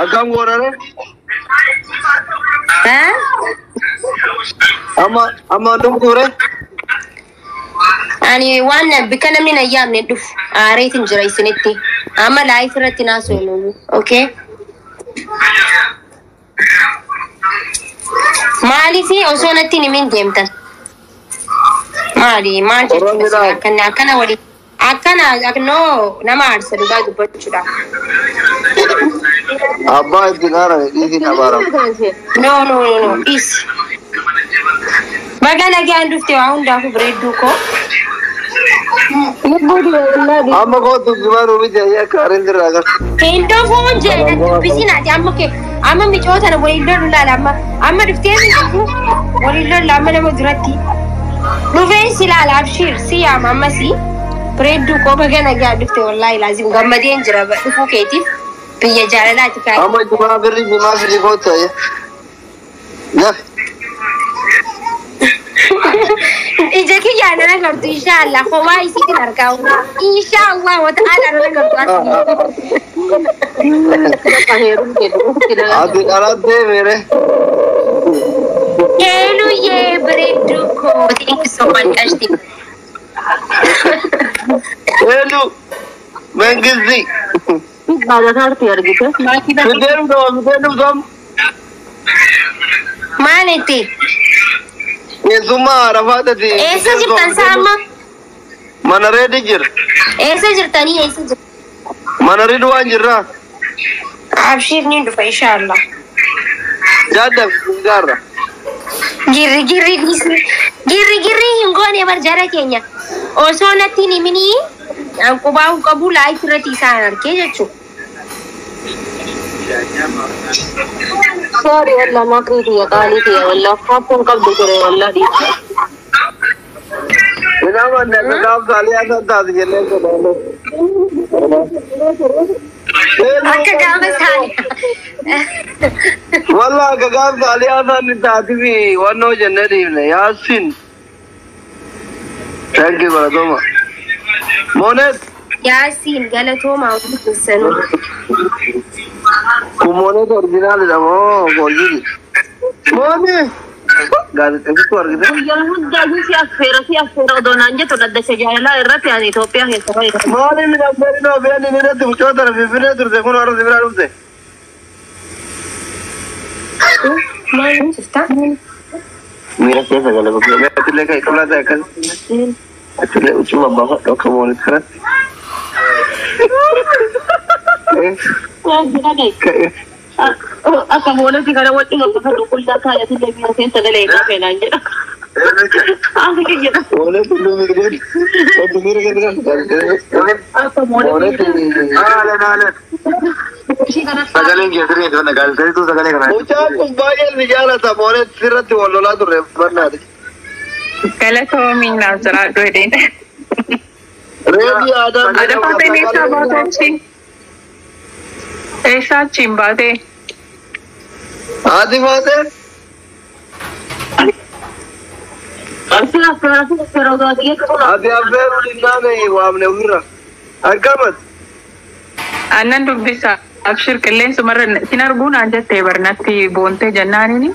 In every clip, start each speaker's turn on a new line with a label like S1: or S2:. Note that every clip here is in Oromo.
S1: Akkam goonare?
S2: Eh?
S1: Amma amma dhufture?
S2: Ani waan bikka namni na yaamne dhufu aareetiin jira isinitti. Amma live irratti naasoo. Okay? Maaliif osoo natti hin himin deemtan? Maali maal jechuudha akkana akkana walii akkana no nama aarsa dhugaa dubbachuudha.
S1: Abbaa itti qaarame dhiisin abaarama.
S2: No no no no dhiisi. Baga nagaan dhufte waa hundaafuu bareedduu koo.
S1: Amma kootu jimaa nuu miti akka aareen irraa gara.
S2: Hin dhufuun jee na dubbisiin ati amma kee amma micoo tana waliin lolu laala amma amma dhuftee dhufu waliin lolla amma nama duratti. Dhufeen si laala abshiir si yaama ammasii bareedduu koo baga nagaan dhufte wallaahi laazim gammadeen jira dhufuu keetiif biyya jaalalaati kaa'e.
S1: Amma jimaa birri jimaa fidi kootu ayya. Gafi.
S2: Ija kiyyaa nan agartu inshaallah homaa isiitiin argaa inshaallah wa ta'ala nan agartu asii.
S1: Ati dhalattee mere.
S2: Heeluyyee bareedduu koo thank you so much Ashti.
S1: Heelu. Mengisti.
S3: Argite.
S1: Fidee dhuftama fidee dhuftam.
S2: Maal itti?
S1: Keessummaa Arafaatati.
S2: Eessa jirtan saa amma?
S1: Mana reedi jira.
S2: Eessa jirtanii eessa jirtan?
S1: Mana Ridwaan jirra.
S2: Abshiir ni dhufa inshaallah.
S1: Jaadda gaarra.
S2: Girri girri dhiisni. Girri girri hin goone bar jara keenya. Osoo natti hin himinii qubaa hin qabu live irratti isaan argee jechuudha.
S3: Sorry wallah maqrii tiyya qaalii tiyya wallah fakkuun qabdu ture wallah dhiifte.
S1: Minama akka gaaf saalii hasan taate jennee sodaanne.
S2: Akka gaafa isaanii.
S1: Wallah akka gaaf saalii hasan taati fi wannoo jennee dhiifne yaasin. Thank you galatooma. Moonet.
S2: Yaasiin galatooma hundi keessanuu.
S1: Kun moonet originaalidha moo fooljiiti? Mooni. Gaazexeessituu argite?
S3: Guyyaa hundaa si affeera si affeera odoo naan jettu dhaddacha jaalalaa irratti ani Itoophiyaa keessa fayyadamu.
S1: Maali inni affeerin ofeen inni irratti mucoota finfinnee turte kun warra si biraa dhufte.
S2: Maal jirta?
S1: Miira keessa gala bakkee atillee kan qablaa ta'e akkas. Atillee huccuu babbaafadhu akka moonet kanatti.
S3: Akka moolatti kana wacci gabbifadhu qullaa kaayatillee miira keessa galee naa feenaan jedha. Akka jedha.
S1: Moonet hudduu miira hudduu miira keessa gala.
S3: Akka moolatti.
S1: Haalan haalan.
S4: Sagaleen keessatti eegganna gaazexeessituu sagalee kana.
S1: Mucaan kun baay'ee si jaalata moonet sirratti wal lolaa turre barnaati.
S5: Galatoomiin naaf jiraadhu jedheen.
S1: Reebi aadaa.
S5: Adafaateen eessaa baatee achi? Eessaa achiin baatee?
S1: Haati baatee.
S3: Si affeera si affeera odoo ati jettu
S1: Ati affeeruu dinnaane waamne ofirra. Akkamat.
S5: Aannan dubbisa. Abshir qilleensumarra sin arguu naan jettee barnatti boontee jennaanini.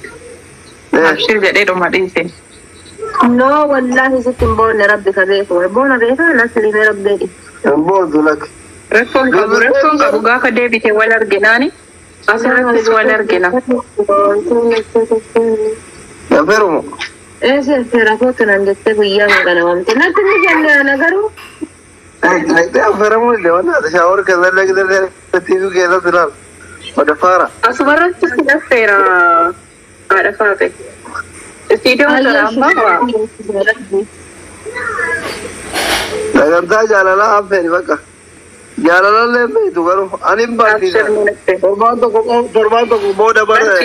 S5: Abshir jedhee dhuma dhiise.
S3: No wallahi sitti hin boonne rabbi ka beeku. Boona beekaa nasli rabbi.
S1: Hin boontu lakki.
S5: Rakkoon qabu rakkoon qabu gaafa deebite wal arginaani. Asirrattis wal argina.
S1: Affeerumo.
S3: Eessa affeera kootu naan jettee guyyaa kana waamte. Natti ni jenne ana garuu.
S1: Naqxee affeeramuu illee waan taate shaawor keessallee keessallee tiivii keessatti ilaal. Madafaara.
S5: Asumarrattis sin affeera haadha faate. Istiidiyoon sana ammaa waa.
S1: Sagantaa jaalalaa affeeri bakka. Jaalalallee hin beektu garuu ani hin barsiisa.
S5: Abshir ni affeera.
S1: Torbaan tokko booda bara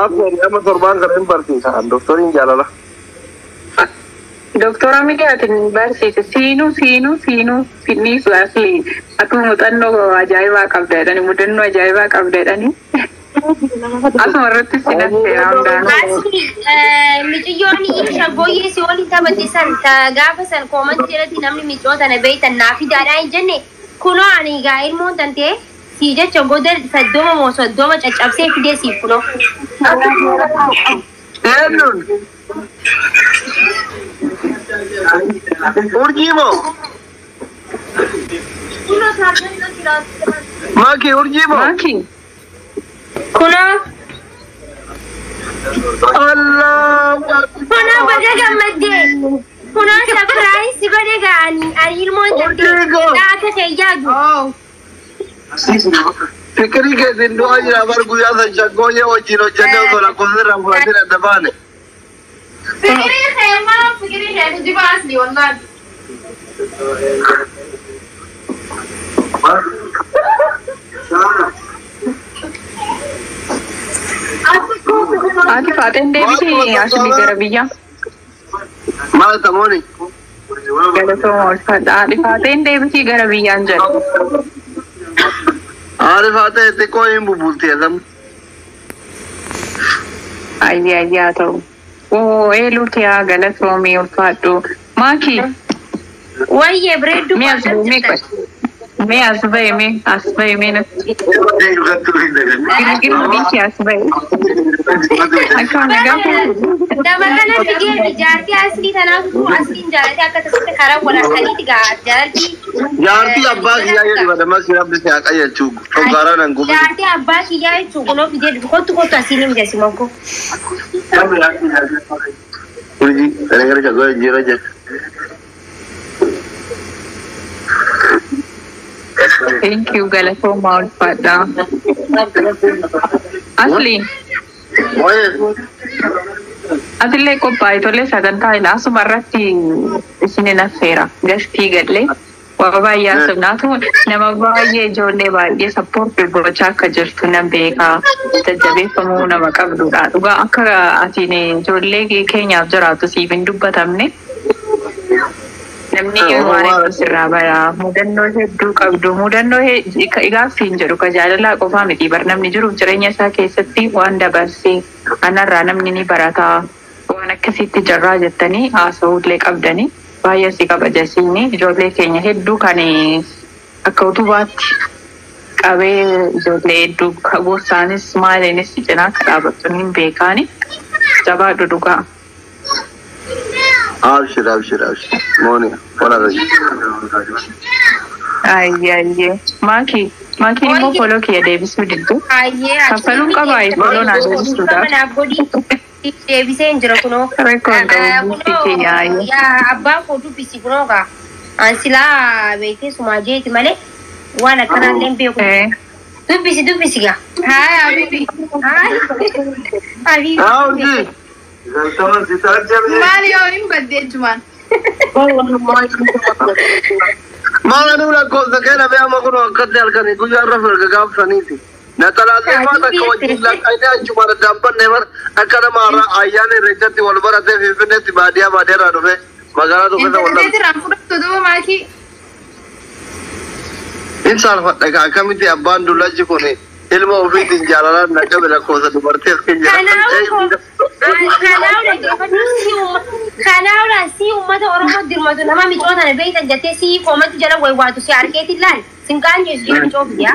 S1: affeeri amma torbaan kana hin barsiisa. Doktoriin jaalala.
S5: Doktora Miidiyaatiin barsiise siinuu siinuu siinuu sinniisu asli akkuma muuxannoo ajaa'ibaa qabda jedhani mudannoo ajaa'ibaa qabda jedhani. Asuma irratti sin affeera hundaan.
S2: Asii miciyyoon shaggooyyee si waliin taphatte san gaafa san koomantii irratti namni miciyoo tana beektan naa fidaadhaa hin jenne kunoo ani egaa ilmoon tantee Si jecha goda 30 moo 30 caccabsee fidee siif kunoo.
S4: Eenyuun? Urjii moo? Maaki urjii moo?
S5: Maaki.
S2: Kunoo.
S4: Allah.
S2: Kunoo baga gammaddee. Kunoo surprise godhe ga'anii ani ilmoon jettee akka kee yaadu.
S4: Fikirii keessin du'aa jira bar guyyaa san shaggooyyee wajjin hojjennee osoo lakkoofsa irraa fudhatin adda baane.
S6: Fikirii kee maa fikirii kee kujiba asli wallahi.
S5: Ati faaxeen deebitee asli gara biyyaa.
S4: Maal tamooni?
S5: Galatooma ulfaadha. Haadhi faaxeen deebitee gara biyyaan jedhu.
S4: Haadhi faaxee xiqqoo hin bubulti jedhamu.
S5: Ayyaa ayyaa ta'u. Oo eeluuti haa galatoomii ulfaadhu. Maaki.
S2: Wayyee bareedduu.
S5: Mee as bu'u mee qoy. Mee as ba'e mee as ba'e mee natti. Girgirri dhiisi as ba'e. Akka nagaa fuudhu.
S2: Nama kana figee jaartii aslii tanaaf asliin jaalatee akka taasiste karaa wal harkaniiti gaa jaartii.
S4: Jaartii abbaa kiyyaa jedhu badamas rabbi si haa qayyachuu dhogaaraa nan gubu.
S2: Jaartii abbaa kiyyaa jechuun kunoo fidee kottu kottu asiin hin jesi mokko.
S4: Urjii gara gara shaggooyyee jira jedhu.
S5: Thank you galatooma ulfaadha. Asli. Atillee qophaa'e tolee sagantaa ilaa asuma irratti isinin affeera gastii gallee waa baay'ee haasofnaatu nama baay'ee ijoollee baay'ee sappoortii gochaa akka jirtu nan beekaa jajjabeeffamuu nama qabdudha. Dhugaa akka atiin ijoollee keenyaaf jiraatu siif hin dubbatamne namni waan hedduu sirraa bara mudannoo hedduu qabdu mudannoo gaaffii hin jedhu ka jaalalaa qofaa miti bar namni jiruuf jireenya isaa keessatti waan dabarsee anarraa namni ni barataa waan akkasitti jirraa jettanii haasa'uullee qabdanii baay'ee si kabajasiini ijoollee keenya hedduu kan akka utubaatti qabee ijoollee hedduu gorsaanis maaliinis cinaa akka dhaabattu hin beekaani jabaadhu dhugaa.
S4: Abshir abshir abshir. Mooni wala raji.
S5: Ayyee ayyee. Maaki maakiin immoo foloo kiyya deebisuu diddu.
S2: Ayyee.
S5: Kaffaluun qaba foloo naa deebisuudhaaf.
S2: Naaf godhi deebisee hin jira kunoo.
S5: Rakkoon qabu bifti kiyya ayyee.
S2: Yaa abbaa koo dubbisi kunoo gaa. An silaa beekee sumaa jeeti malee waan akkanaallee hin beeku. Dubbisi dubbisi gaa.
S6: Haa habibi.
S2: Habibi.
S4: Haa urjii.
S6: Maali yoo hin badde jechumaan.
S4: Maal ani lakkoofsa kee dhabee amma kun akkatti halkanii guyyaa irra firga gaafsaniiti. Naxalaalee maal akka wajjin laqqaynee achuma daddaabbannee bar akka nama har'a ayyaana irreechatti wal baratee Finfinneetti baadiyyaa baadiyyaarraa dhufee magaalaa tokko keessa wal dhabe.
S6: Intarneetirraan fudhattu duuba maakii.
S4: Hin saalfadha egaa akkamitti abbaan dullachi kun ilma ofiitiin jaalalaan na qabe lakkoofsa dubartii as keessa jira.
S2: Kanaaf si uummata Oromoo dirmatu nama micoo tana beektan jettee si koomatti jala waywaatu si harkeetiin laal sinqaan jeesu jee micoo fidee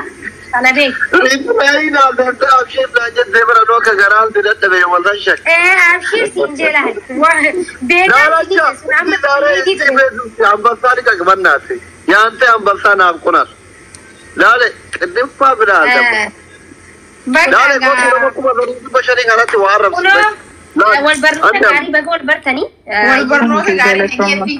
S2: kana beek.
S4: Riphee naa beektee abshiir naa jettee bara dhoo akka garaan si dadhabe waltan shak.
S2: Abshiir siin jelaan beekaa si sun amma
S4: Ambassaa ni qaqbannaati. Yaante ambassaa naaf qunas. Laale qindiffaa biraa dabba. Laale gosa nama 3500 kanatti waa arrabsiise.
S2: Wal barnoota gaarii baga wal bartanii.
S6: Wal barnoota gaarii dhageetti.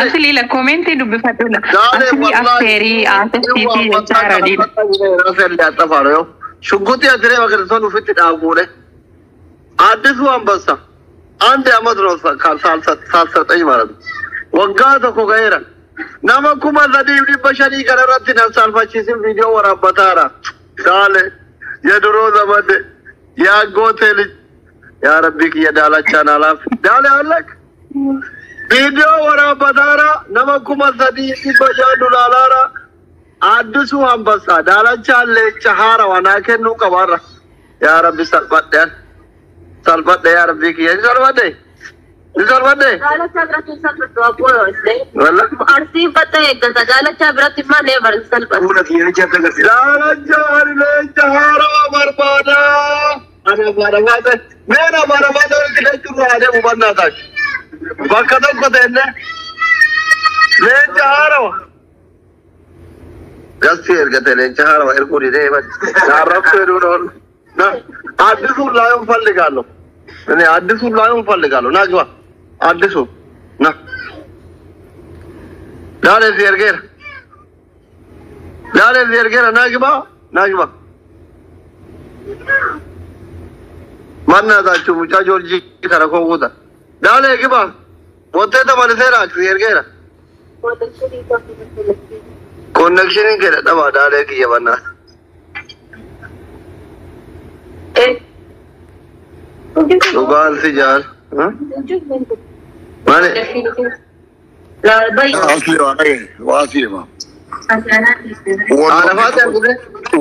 S5: Asli la komentii dubbifadhu la. Asli affeerii asftiitii jechaa radiidha.
S4: Shugguxii asiree bakka ofitti dhaabuudha. Addisuu ambassa. አንድ አመት ነው ሳልሰጠኝ ማለት ነው። Waggaa tokko ga'eera. Nama 3500 kanarratti nan saalfachiisin viidiyoo waraabbataara. Saale የድሮ ዘመድ የአጎቴ ልጅ ያ ረቢ kiyya daalachaan alaaf daale አለቅ viidiyoo waraabbataara nama 3500 dulaalaara Addisuu Ambassaa daalachaan leenca haarawaa naa kennuu qabaarra. Yaa Rabbi salphadhe salphadhe yaa Rabbi kiyya salphadhe. Ni salphadhe?
S3: Daalachaa biratti hin salphattu abboo.
S4: Walla.
S3: Arsiin fatta eeggata. Daalachaa biratti immoo never hin salphatu.
S1: Fuula kiyya jecha agarsiisa.
S4: Daalacha ani leenca haarawaa barbaada. Ani afaan afaata. Meen afaan afaata walitti galchuurraa adeemu bannaa taati. Bakka tokko teenne leenca haarawa. Gasti ergate leenca haarawa erguu didee bari. Naarrabsu heduu dhoon. Na አዲሱን lion ፈልጋለሁ። እኔ አዲሱን lion ፈልጋለሁ። ና ግባ። አዲሱ ና ዳሌ ergeera. ዳሌ ergeera ና ግባ ና ግባ። ማናታችሁ mucaa Joorjii kana koo ዳሌ ግባ. Wottee tamaliseera ergeera. Connection kee dadhabaa daalee kiyya bannaa. Dhugaan si jaal. Maali?
S7: Asli waa dhagaye waa siima.
S4: Haadha faate argite?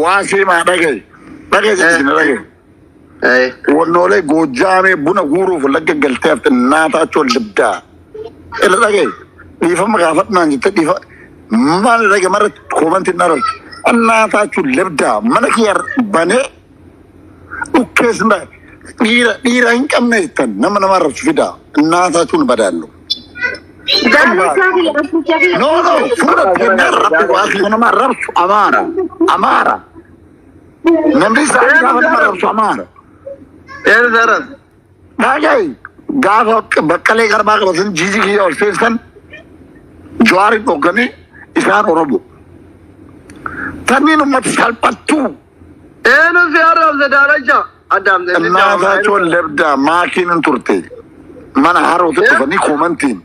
S7: Waa siima dhagaye dhagaye jechuun dhagaye. Wannoolee Goojjaamee buna guuruuf lagga galtee hafte naataachoo libdaa. Ila dhagaye dhiifama gaafadhu naan jette dhiifa maal dhagaye mara koomantii na argatu. Naataachoo libdaa mana kiyya banee dhukkees dhiira dhiira hin qabne jettan nama nama arrabsu fidaa naataachuun badaallu. No, fuula kennaa rabbi waaqni nama arrabsu Amaara. Amaara. Namni isaanii gaafa nama arrabsu Amaara.
S4: Eenyu seeras?
S7: Dhagaye gaafa Baqqalee Garbaa qabatan jiiji kiyya ol seensan Jawaarin dhogganii isaan Oromo. Tanniin uummata salphattuu.
S4: Eenyu si arrabse daalacha? Addaamte.
S7: Naataachoon lebdaa maakiin hin turte. Mana harootti dhufanii koomantiin.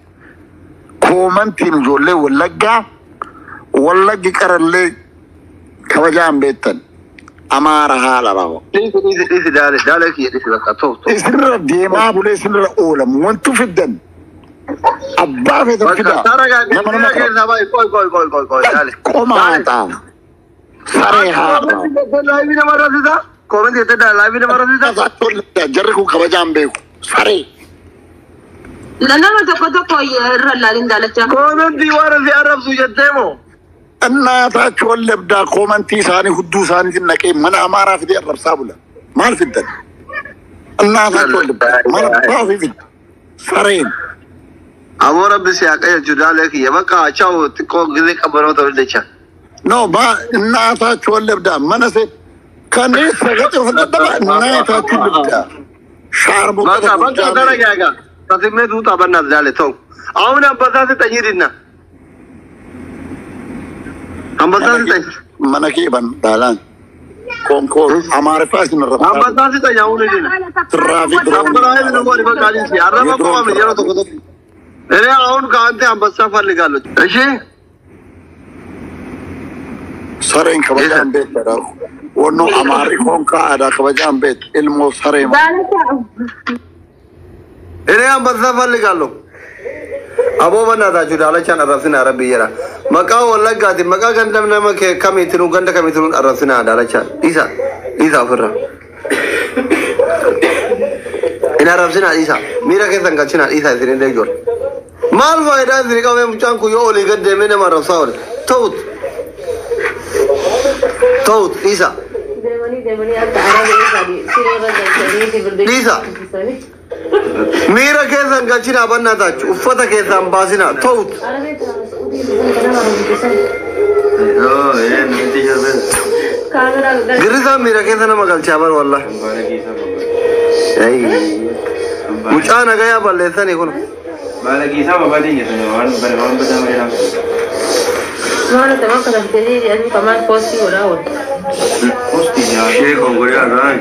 S7: Koomantiin ijoollee Wallaggaa Wallaggi qarallee kabajaan beektan. Amaara haala raawwa.
S4: Dhiisi dhiisi dhiisi daalee daalee kiyya dhiisi bakka ta'u ta'u.
S7: Isinirra deemaa bulee isinirra oolamu wantu fiddan. Abbaa feetan
S4: Bakka
S7: fidaa.
S4: taragaa
S7: Nama nama
S4: miira keessaa ba'i qoy qoy qoy qoy qoy daalee.
S7: Qomaata. Saree haadha.
S4: Live nama rasisaa? Comment jettee live nama rasisaa?
S7: Jarri kun kabajaan beeku. Saree.
S3: Nama tokko tokko irra laalin daalachaa.
S4: Comment waan si arrabsu jettee moo?
S7: እናታቸውን ለብዳ koomantii isaanii hudduu isaaniitiin naqee mana Amaaraa fidee arrabsaa bula. Maal fiddan? እናታቸውን ለብዳ maal abbaa ofii fidda? Sareen.
S4: Aboo rabbi si haa qajeelchu daalee kiyya bakka chaw xiqqoo gisee qabbanoo ta'u jecha.
S7: No, ba እናታቸውን ለብዳ mana se kanneen sagalee of dadhaba እናታችሁ ልብዳ ሻርቦ
S4: በቃ በቃ ተረጋጋ። ከስሜት ውጣ በእናትህ ዳሌ ተው። አሁን አንበሳ ስጠኝ ሂድና አንበሳ ስጠኝ።
S7: Mana kee ban daalaan konkoo Amaariffaa isin arrabsaa
S4: አንበሳ ስጠኝ አሁን ሂድና።
S7: Tiraafikii
S4: አብራሂም ነው ወዲ በቃ ልጅ አረባ ቆም የሮ ተቆጥ እኔ አሁን ከአንተ አንበሳ ፈልጋለሁ። እሺ።
S7: Sareen kabajaan beekta wannoo Amaarri konkaa aadaa kabajaan beektu ilmoo saree.
S4: እኔ አንበሳ ፈልጋለሁ። አቦ በእናታችሁ ዳለቻን arrabsina rabbi jedha. Maqaa Wallaggaati maqaa ganda nama kamiitinuu ganda kamiitinuu arrabsina daalachaan dhiisa dhiisa ofirra. Hin arrabsina dhiisa miira keessan galchina dhiisa isinillee ijoollee. Maal faayidaa isin qabee mucaan kun yoo olii gad deemee nama arrabsaa oole ta'ut ta'ut dhiisa.
S3: Deemanii deemanii akka araba isaanii siree irra galchanii
S4: Dhiisa. Miira keessan galchinaa bannaatachu uffata keessan baasinaa ta'ut. Girrisaan miira keessa nama galchaa bar wallahi. Mucaa nagayaa balleessanii kun.
S1: Baala babaa jedhan waan waan badaa malee nama.
S3: Maal ta'e akka taftee jedhu kamaan poostii godhaa oolu.
S1: Ishee konkolaataa irraa.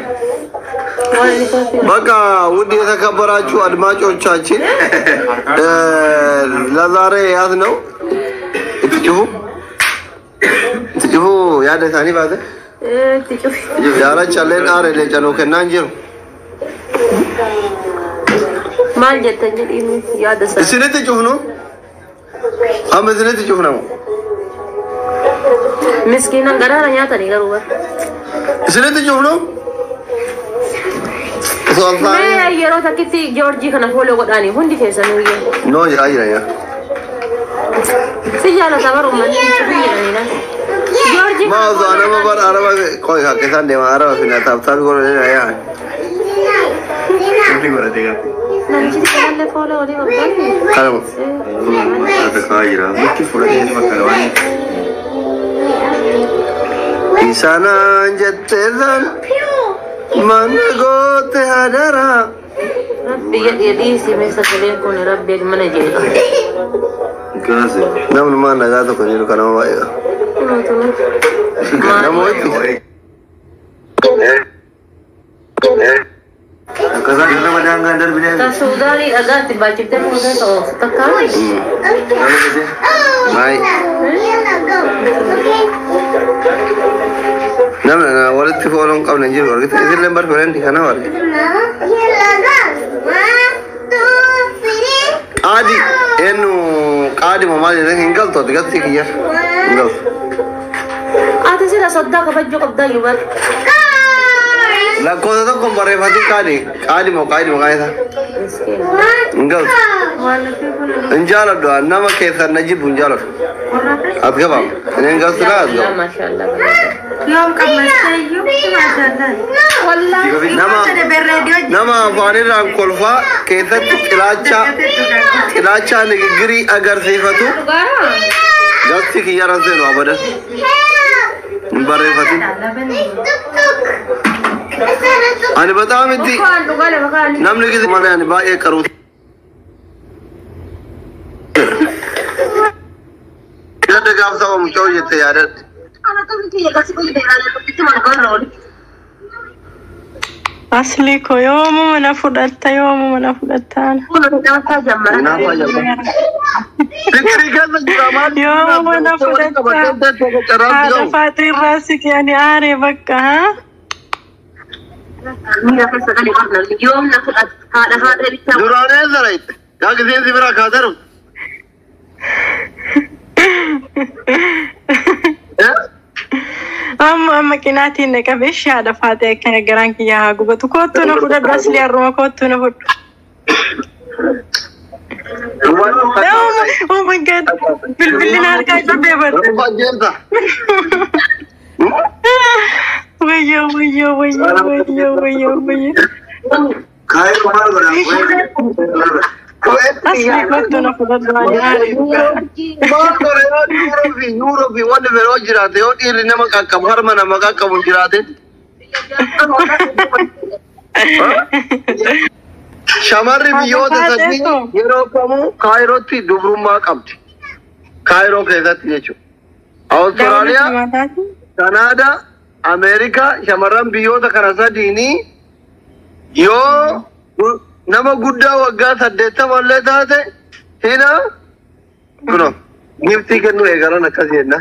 S3: Waan inni poostii
S4: በቃ ውድ የተከበራችሁ አድማጮቻችን ለዛሬ ያዝ ነው እትጭፉ እትጭፉ ያደ ሳኒ ባዘ
S3: itti cufi.
S4: ዳረቻለን አረ ለጨኖ ከናንጀሩ
S3: Maal jettan jedhiin yaada isaa.
S4: እስነት ጭፍ ነው አም እስነት ጭፍ ነው።
S3: Miskiinan garaana nyaatanii garuu bara.
S4: እስነት ጭፍ ነው። Osoo alfaanii.
S3: Mee yeroo takkitti Joorjii kana fooloo godhaanii hundi keessanuu iyyuu.
S4: Noo jira jira yaa.
S3: Si jaalata bara uummanni jedhaniidha. Joorjii
S4: Ma osoo anama bara araba qoy akka isaan deeman araba fi taaptaap godhanii yaa.
S3: Namichi kanallee fooloo walii qabdan.
S4: Kanuma. Isaanaan jettee san mana goote hadaraa.
S3: Rabbi jedhee dhiisi mee sagaleen kun rabbi mana jedhe.
S4: Namni maan nagaa tokko jiru kanama baay'ee. Namooti.
S3: Ta Suudaanii dhagaatti baachiftee fuutee ta'u takka.
S4: Maay. Namni walitti fooloo hin qabne hin jiru argite. Isillee bar firendi kana argite. Qaadi eenyu qaadi moo maal jedhan hin galtu ati galti kiyya hin galtu.
S3: Ati sila soddaa kabajjuu qabdaa iyyuu bar.
S4: Lakkoofsa tokko hin barreeffatin qaadi qaadi moo qaadi maqaan isaa hin galtu. Hin jaaladhu nama keessan na jibbu hin jaaladhu. As gabaam inni hin galtu kaa as gabaam.
S3: Maashaallah.
S8: Yoom qammasteeyyuu maashaallah.
S4: Nama afaanirraan kolfaa keessatti xilaachaa nigigirii agarsiifatu galti kiyya seenu abadan hin barreeffatin. Ani bataam itti namni gisi malee ani baay'ee qaruu. Yadda gaaf saba mucaa hojjette yaadadhe.
S8: Asli ko yoomuma mana fudhatta yoomuma mana fudhattaan.
S4: Fikirii keessa jira maal?
S8: Yoomuma mana fudhatta. Haadha faaxii irraa siqee ani aaree bakka haa.
S4: Duraan eessa reette? Yaa giseensi bira kaasaru.
S8: Amma amma qinaatiin na qabe ishee haadha faaxee akkana garaan kiyya haa gubatu. Kottu na fudhadhu asli har'uma kottu na fudhu. Oh my God. Bilbilli na harkaa cabee bara. Wayyoo wayyoo wayyoo wayyoo wayyoo wayyoo. Asli kottu na fudhadhu ani aaree dhugaa.
S4: Maal gore yoo yuuroo fi wanni biroo jiraate yoo dhiirri nama qaqqabu harma nama qaqqabu hin jiraate. Shamarri biyyoota sadii yeroo kamuu Kaayirootti dubrummaa qabdi. Kaayiroo keessatti jechuudha. Awustiraaliyaa, Kanaadaa, Ameerikaa shamarran biyyoota kana sadiinii yoo nama guddaa waggaa 80 illee taate hina kunoo giftii kennuu eegalan akkas jenna.